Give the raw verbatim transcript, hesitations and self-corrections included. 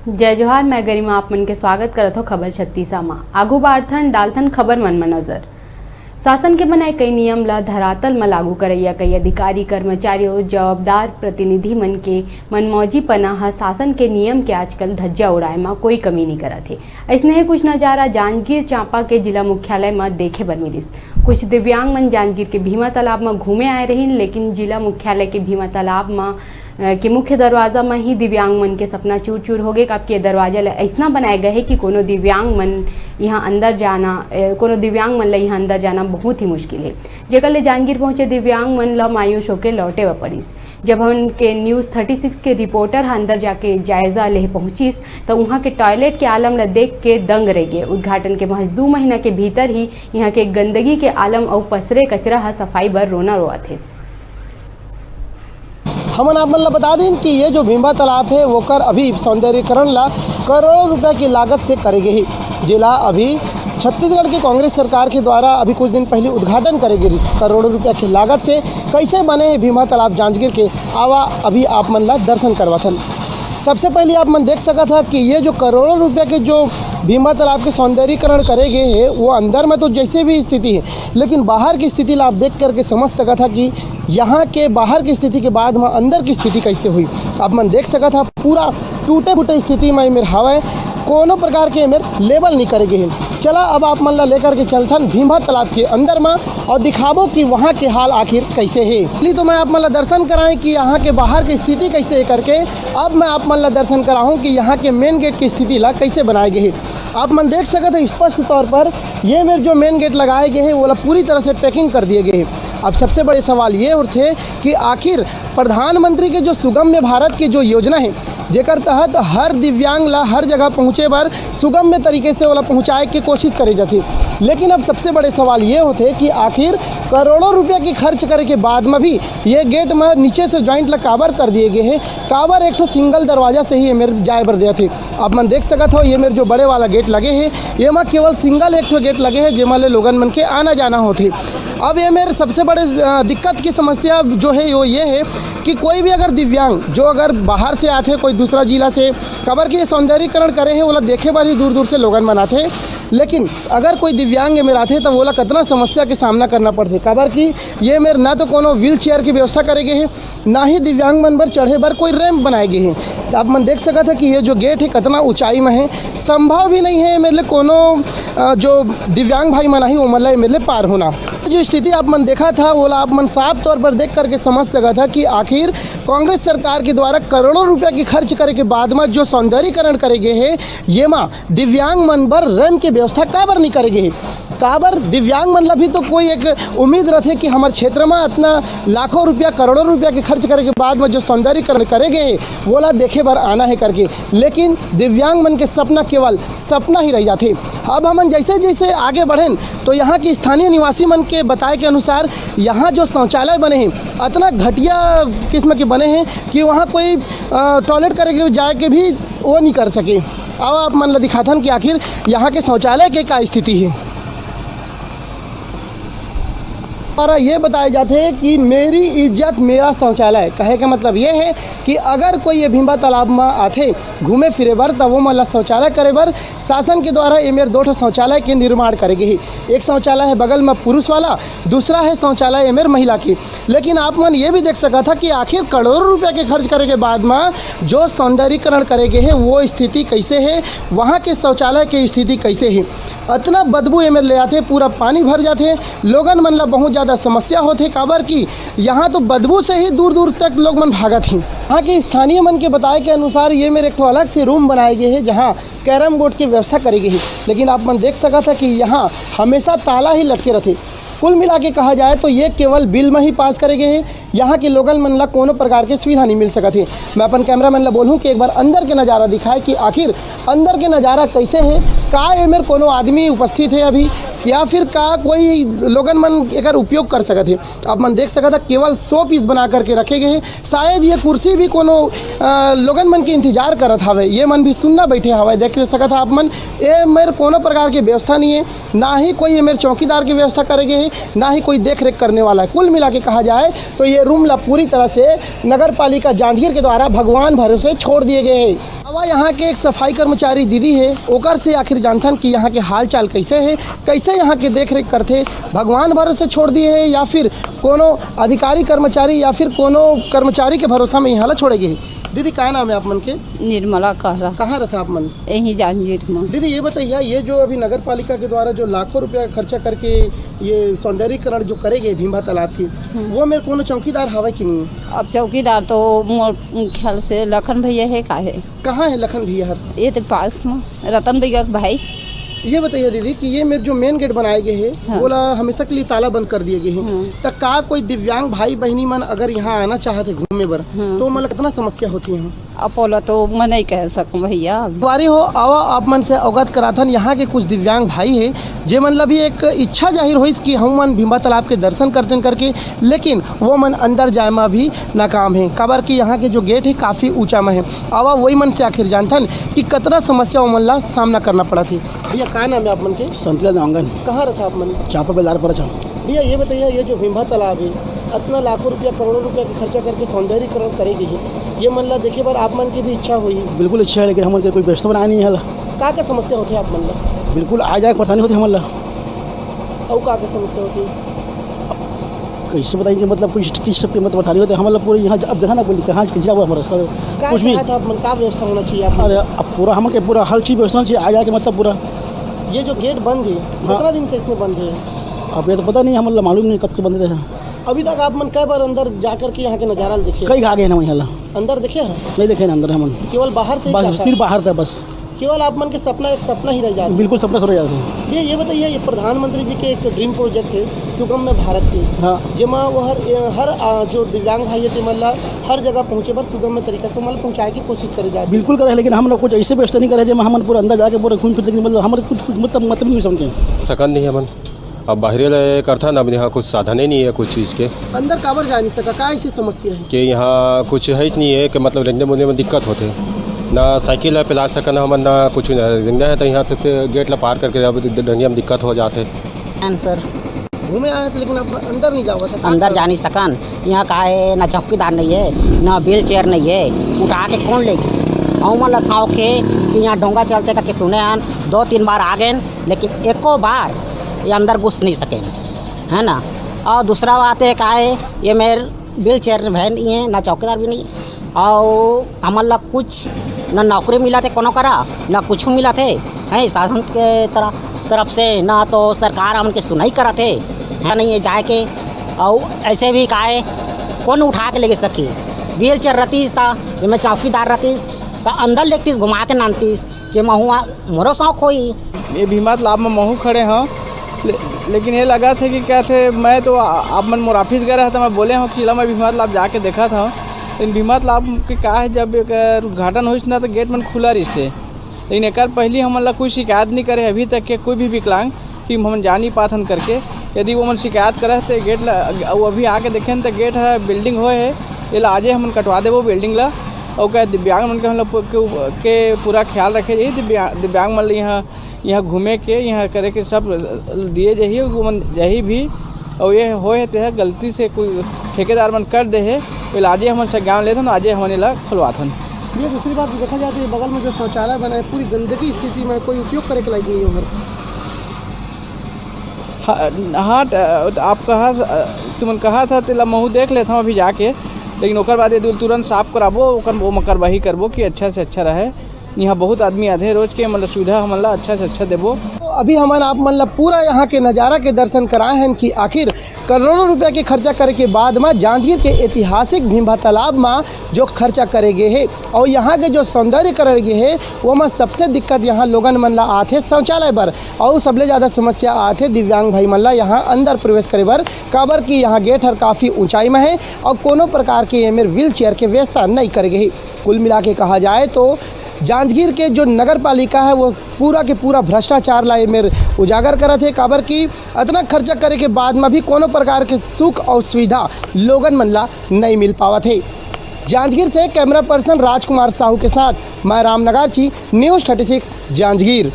जय जोहार, मैं गरिमा आप मन के स्वागत करत हों खबर छत्तीसा म। आगू बाढ़थन, डालथन खबर मन म नजर। शासन के बनाए कई नियम ल धरातल म लागू करइया कई अधिकारी, कर्मचारी अउ जवाबदार प्रतिनिधि मन के मनमौजीपना ह शासन के नियम के आजकल धज्जिया उड़ाए म कोई कमी नइ करत हे। अइसने ही कुछ नजारा जांजगीर चांपा के जिला मुख्यालय म देखे बर मिलिस। कुछ दिव्यांग मन जांजगीर के भीमा तालाब म घूमे आए रहिन, लेकिन जिला मुख्यालय के भीमा तालाब म, अ, के मुख्य दरवाजा म ही दिव्यांग मन के सपना चूर-चूर हो गे, काबर कि ये दरवाजा ल अइसना बनाए गए हे कि कोनो दिव्यांग मन यहाँ अंदर जाना, अ, कोनो दिव्यांग मन ल यहाँ अंदर जाना बहुत ही मुश्किल हे, जेकर ले जांजगीर पहुंचे दिव्यांग मन ल मायूस होके लौटे बर पड़िस। जब हमन के न्यूज़ थर्टी सिक्स के रिपोर्टर ह अंदर जाके जायजा लेहे पहुंचिस, त उहां के टॉयलेट के आलम ल देख के दंग रह गे। उद्घाटन के महज दू महीना के भीतर ही इहां के गंदगी के आलम अउ पसरे कचरा ह सफाई बर रोना रोवत हे। हमन आप मन ल बता दिन कि ये जो भीमा तालाब हे, वोकर अभी सौंदर्यीकरण ला करोड़ों रुपया की लागत से करे गे हे, जेला अभी छत्तीसगढ़ के कांग्रेस सरकार के द्वारा अभी कुछ दिन पहले उद्घाटन करे गे रिहिस। करोड़ों रुपया की लागत से कैसे बने हे भीमा तालाब जांजगीर के, आवा अभी आप मन ला दर्शन करवाथन। सबसे पहले आप मन देख सकत हा कि ये जो करोड़ों रुपया के जो भीमा तालाब के सौंदर्यीकरण करे गे हे, वो अंदर में तो जैसे भी स्थिति हे, लेकिन बाहर की स्थिति ला आप देख करके समझ सकत हा कि यहाँ के बाहर की स्थिति के बाद में अंदर की स्थिति कैसे हुई। आप मन देख सकत हा, पूरा टूटे फूटे स्थिति में एमेर हावय, कोनो प्रकार के एमेर लेवल नहीं करे गे हे। चला, अब आप मन ला लेकर के चलथन भीमा तालाब के अंदर में और दिखाबो कि वहाँ के हाल आखिर कैसे हे। पहली तो मैं आप मन ला दर्शन कराएं कि यहाँ के बाहर की स्थिति कैसे हे करके। अब मैं आप मन ला दर्शन कराहूँ कि यहाँ के मेन गेट की स्थिति ला कैसे बनाए गे हे। आप मन देख सकत हो स्पष्ट तौर पर ये मेर जो मेन गेट लगाए गे हे, वोला पूरी तरह से पैकिंग कर दिए गे हे। अब सबसे बड़े सवाल ये उठथे कि आखिर प्रधानमंत्री के जो सुगम्य भारत के जो योजना हे, जेकर तहत हर दिव्यांग ला हर जगह पहुँचे बर सुगम्य तरीके से ओला पहुँचाए के कोशिश करे जाथे, लेकिन अब सबसे बड़े सवाल ये होथे कि आखिर करोड़ों रुपया के खर्च करे के बाद में भी ये गेट में नीचे से ज्वाइंट ला काबर कर दिए गे हे, काबर एक ठो सिंगल दरवाजा से ही ये मेर जाए बर देथे। आप मन देख सकत हो, ये मेर जो बड़े वाला गेट लगे हे, ये मा केवल सिंगल एक ठो गेट लगे हे, जेमा ले लोगन मन के आना जाना होथे। अब ये मेर सबसे बड़े, अ, दिक्कत की समस्या जो हे, वो ये हे कि कोई भी अगर दिव्यांग, जो अगर बाहर से आथे, कोई दूसरा जिला से, काबर कि ये सौंदर्यीकरण करे हे, ओला देखे बर ही दूर दूर से लोगन मन आथे। लेकिन अगर कोई दिव्यांग ये मेर आथे, त ओला कतना समस्या के सामना करना पड़थे, काबर कि ये मेर ना तो कोनो व्हील चेयर की व्यवस्था करे गे हे, ना ही दिव्यांग मन बर चढ़े बर कोई रैंप बनाए गे हे। आप मन देख सकत हे कि ये जो गेट हे, कतना ऊंचाई में हे, संभव भी नहीं हे मेरे लिए कोनो, अ, जो दिव्यांग भाई मन आही, ओमन ला मेरे लिए पार होना। जो स्थिति आप मन देखा था, वो ला आप मन साफ तौर पर देख करके समझ सकत हे कि आखिर कांग्रेस सरकार के द्वारा करोड़ों रुपया के खर्च करे के बाद में जो सौंदर्यीकरण करे गे हे, ये मा दिव्यांग मन बर रैंप के व्यवस्था काबर नहीं करे गे हे? काबर दिव्यांग मन ला भी तो कोई एक उम्मीद रथे कि हमर क्षेत्र में इतना लाखों रुपया, करोड़ों रुपया के खर्च करे के बाद में जो सौंदर्यीकरण करे गे हे, वोला देखे बर आना हे करके। लेकिन दिव्यांग मन के सपना केवल सपना ही रह जाथे। अब हमन जैसे जैसे आगे बढ़ेन, तो यहाँ के स्थानीय निवासी मन के बताए के अनुसार, यहाँ जो शौचालय बने हे, इतना घटिया किस्म के बने हे कि वहाँ कोई, अ, टॉयलेट करे के जाए के भी वो नहीं कर सके। अब आप मन ला दिखाथन कि आखिर यहाँ के शौचालय के का स्थिति हे। और ये बताए जाथे कि मेरी इज्जत मेरा शौचालय, कहे के मतलब ये हे कि अगर कोई ये भीमा तालाब में आथे घूमे फिरे बर, त वो मन ला शौचालय करे बर शासन के द्वारा ये मेर दो ठो शौचालय के निर्माण करे गे हे। एक शौचालय हे बगल में पुरुष वाला, दूसरा हे शौचालय ये मेर महिला के। लेकिन आप मन ये भी देख सकत हा कि आखिर करोड़ों रुपया के खर्च करे के बाद में जो सौंदर्यीकरण करे गे हे, वो स्थिति कैसे हे, वहाँ के शौचालय के स्थिति कैसे हे। अतना बदबू एमेर ले आथे, पूरा पानी भर जाथे। लोगन मन ला बहुत ज़्यादा समस्या होथे, काबर कि यहाँ तो बदबू से ही दूर दूर तक लोग मन भागत हे। यहाँ के स्थानीय मन के बताए के अनुसार ये मेर एक ठो अलग से रूम बनाए गे हे, जहाँ कैरम बोर्ड के व्यवस्था करे गे हे। लेकिन आप मन देख सकत हा कि यहाँ हमेशा ताला ही लटके रथे। कुल मिला के कहा जाए तो ये केवल बिल में ही पास करे गे हे। यहाँ के लोगन मन ला कोनो प्रकार के सुविधा नहीं मिल सकत हे। मैं अपन कैमरामैन ला बोलहूँ कि एक बार अंदर के नज़ारा दिखाए कि आखिर अंदर के नज़ारा कैसे हे, का एमेर कोनो आदमी उपस्थित हे अभी, या फिर का कोई लोगन मन एकर उपयोग कर सकत हे। आप मन देख सकत हा, केवल शो पीस बना करके रखे गे हे। शायद ये कुर्सी भी कोनो, अ, लोगन मन के इंतजार करत हवे, ये मन भी सुन्ना बैठे हवे। देख सकत हा आप मन, ए मेर कोनो प्रकार के व्यवस्था नहीं हे, ना ही कोई ये मेर चौकीदार की व्यवस्था करे गे हे, ना ही कोई देख रेख करने वाला है। कुल मिला के कहा जाए तो ये रूम ला पूरी तरह से नगर पालिका जांजगीर के द्वारा भगवान भरोसे छोड़ दिए गए हैं। वह यहाँ के एक सफाई कर्मचारी दीदी हे, ओकर से आखिर जानथन कि यहाँ के हाल चाल कैसे हे, कैसे यहाँ के देख रेख करथे, भगवान भरोसे छोड़ दिए हे या फिर कोनो अधिकारी कर्मचारी या फिर कोनो कर्मचारी के भरोसा में यहाँ ला छोड़े गे हे। दीदी, का नाम है आप मन के? निर्मला कहरा। कहाँ रहता आप मन? यहीं जांजगीर में। दीदी, ये बताइए, ये जो अभी नगर पालिका के द्वारा जो लाखों रुपया खर्चा करके ये सौंदर्यीकरण जो करे गए भीमा तालाब की, हम्म। वो मेर कोनो चौकीदार हवा कि नहीं? अब चौकीदार तो मोर ख्याल से लखन भैया है, का है? कहाँ है लखन भैया हर? ये तो पास में रतन भैया के भाई। ये बताइए दीदी कि ये मेर जो मेन गेट बनाए गए हैं, हाँ। वो ला हमेशा के लिए ताला बंद कर दिए गए हैं। हाँ। त का कोई दिव्यांग भाई बहनी मन अगर यहाँ आना चाहते घूमे बर, हाँ। तो मतलब कितना समस्या होती है? अब ओला तो मैं नहीं कह सकूँ भैया। वारी हो, आवा आप मन से अवगत कराथन यहाँ के कुछ दिव्यांग भाई है, जे मन ला भी एक इच्छा जाहिर होइस कि हम मन भीमा तालाब के दर्शन करतेन करके, लेकिन वो मन अंदर जाए में भी नाकाम है, काबर कि यहाँ के जो गेट है काफ़ी ऊंचा में है। आवा वही मन से आखिर जानथन कि कतना समस्या वो मन ला सामना करना पड़त है। भैया, का नाम है आप मन के? संतला नांगन। कहाँ रहता आप मन? चापा बेलार पर रहता। भैया, ये बताइए, ये जो भीमा तालाब है, इतना लाखों रुपया, करोड़ों रुपया के खर्चा करके सौंदर्यीकरण करे गए है, ये मन ला देखे बर आप मन की भी इच्छा हुई? बिल्कुल इच्छा है, लेकिन हमन के कोई व्यवस्था बनाए नहीं है ला। का का समस्या होते आप मन ला? बिल्कुल आ जाए, परेशानी होती हमन ला। अउ का का समस्या होती? कैसे बताएंगे, मतलब कुछ किस सब के मतलब परेशानी होती है हमन ला पूरी यहाँ। अब देखा ना बोली कहाँ कैसे हुआ हमारा रास्ता, का कुछ भी। चाहत आप मन, का व्यवस्था होना चाहिए आप मन? अरे अब पूरा हमन के पूरा हर चीज़ व्यवस्था होना चाहिए, आ जाके मतलब पूरा। ये जो गेट बंद है, हाँ। कितना दिन से इसमें बंद है? अब ये तो पता नहीं, हमन ला मालूम नहीं कब के बंद रहे। अभी तक आप मन कई बार अंदर जा करके यहाँ के नज़ारा देखे? कई आ गए ना वहीं ला। अंदर देखे हैं? नहीं देखे ना अंदर हमन। केवल बाहर से ही बस जाता सिर्फ है? बाहर से बस। केवल आप मन के सपना एक सपना ही रह जाता है। बिल्कुल सपना सो रह जाता है। ये, ये बताइए, ये प्रधानमंत्री जी के एक ड्रीम प्रोजेक्ट है सुगम्य भारत के, हाँ। जेमा वो हर, हर, आ, जो दिव्यांग भाई है, तेमन ला हर जगह पहुँचे बर सुगम्य तरीका से मतलब पहुँचाए की कोशिश करे जाती है। बिल्कुल करे, लेकिन हम लोग कुछ ऐसे व्यवस्था नहीं करे जेमा हमन पूरा अंदर जाके पूरा घूम फिर सकें, मतलब हमारे कुछ, कुछ मतलब, मतलब नहीं समझे। सकन नहीं है मन। अब बाहरे ले करथन, अब यहाँ कुछ साधन ही नहीं है कुछ चीज़ के। अंदर काबर जा नहीं सका, का ऐसी समस्या है? कि यहाँ कुछ है ही नहीं है कि मतलब रेंगने मुंगने में दिक्कत होते, ना साइकिल है फैला सकन हमन, ना कुछ ना रेंगना है तो यहाँ तक से गेट ला पार करके अब डंडिया में दिक्कत हो जाते। आंसर। घूमे आए थे, लेकिन आप अंदर नहीं जावा था, का अंदर कारण? जा नहीं सकन। यहाँ का है, ना चौकीदार नहीं है, ना व्हील चेयर नहीं है, उठा के कौन लेगी? हम मतलब शौक है कि यहाँ डोंगा चलते करके सुने हन, दो तीन बार आ गए, लेकिन एको बार ये अंदर घुस नहीं सके, है ना। और दूसरा बात है का है, ये मेर व्हील चेयर है नहीं है, ना चौकीदार भी नहीं है, और हमन ला कुछ ना नौकरी मिलत हे कोनो करा, ना कुछ मिलत हे, हैं, शासन के तरफ, तरफ से, ना तो सरकार हमन के सुनई करत हे, है नहीं है जाए के। और ऐसे भी काहे कौन उठा के लेगे सकी? व्हील चेयर रहतीस ता, एमे चौकीदार रहतीस ता, अंदर लेगतीस, घुमा के नानतीस, कि महू आ, मोरो शौक होई। ये भीमा तालाब में महू खड़े हव, ले, लेकिन ये लगत हे कि कैसे मैं तो आ, आप मन मोर ऑफिस गए रहे तो मैं बोले हव कि ला मैं भीमा तालाब जाके देखत हव। लेकिन भीमा तालाब के का है, जब एक उद्घाटन होइस ना तो गेट मन खुला रहिस हे, लेकिन एकर पहली हमन ला कोई शिकायत नहीं करे अभी तक के कोई भी विकलांग कि हमन जा नहीं पाथन करके। यदि वो मन शिकायत करे तो गेट ला, वो अभी आके देखें तो गेट है, बिल्डिंग होए है, ये ला आजे हमन कटवा देबो बिल्डिंग ला। और क्या दिव्यांग मन के हम लोग के, के पूरा ख्याल रखे जाही। दिव्या-, दिव्यांग मन ल यहाँ, यहाँ घूमे के, यहाँ करे के सब दिए जाही, वो मन जाही भी। और ये होए है, तेहा गलती से कोई ठेकेदार मन कर दे है, ये ला आजे हमन संज्ञान लेथन, आजे हमन एला खुलवाथन। ये दूसरी बात देखा जाए तो ये बगल में जो शौचालय बना है, पूरी गंदगी स्थिति में, कोई उपयोग करे के लायक नहीं है उधर। हाँ, हाँ, त-, आप कहा, तुमन कहा था, तेला महू देख लेथव अभी जाके, लेकिन ओकर बाद यदि तुरंत साफ कराबो, ओकर, ओमा कार्रवाई करबो कि अच्छा से अच्छा रहे। यहाँ बहुत आदमी आथे रोज के, मतलब सुविधा हमन ला अच्छा से अच्छा देबो। तो अभी हमन आप मन ला पूरा यहाँ के नजारा के दर्शन कराए हन कि आखिर करोड़ों रुपया के खर्चा करे के बाद म जांजगीर के ऐतिहासिक भीमा तालाब म जो खर्चा करे गे हे और यहाँ के जो सौंदर्यीकरण गे हे, वो म सबसे दिक्कत यहाँ लोगन मन ला आथे शौचालय बर। और सबले ज़्यादा समस्या आथे दिव्यांग भाई मन ला यहाँ अंदर प्रवेश करे बर, काबर कि यहाँ गेट हर काफ़ी ऊंचाई में है और कोनो प्रकार के एमेर व्हील चेयर के व्यवस्था नहीं करे गई। कुल मिला के कहा जाए तो जांजगीर के जो नगर पालिका है वो पूरा के पूरा भ्रष्टाचार ला एमेर उजागर करत है, काबर कि अतना खर्चा करे के बाद में भी कोनो प्रकार के सुख और सुविधा लोगन मन ला नहीं मिल पावत है। जांजगीर से कैमरा पर्सन राजकुमार साहू के साथ मैं Ram Nagarchi, news thirty six Janjgir.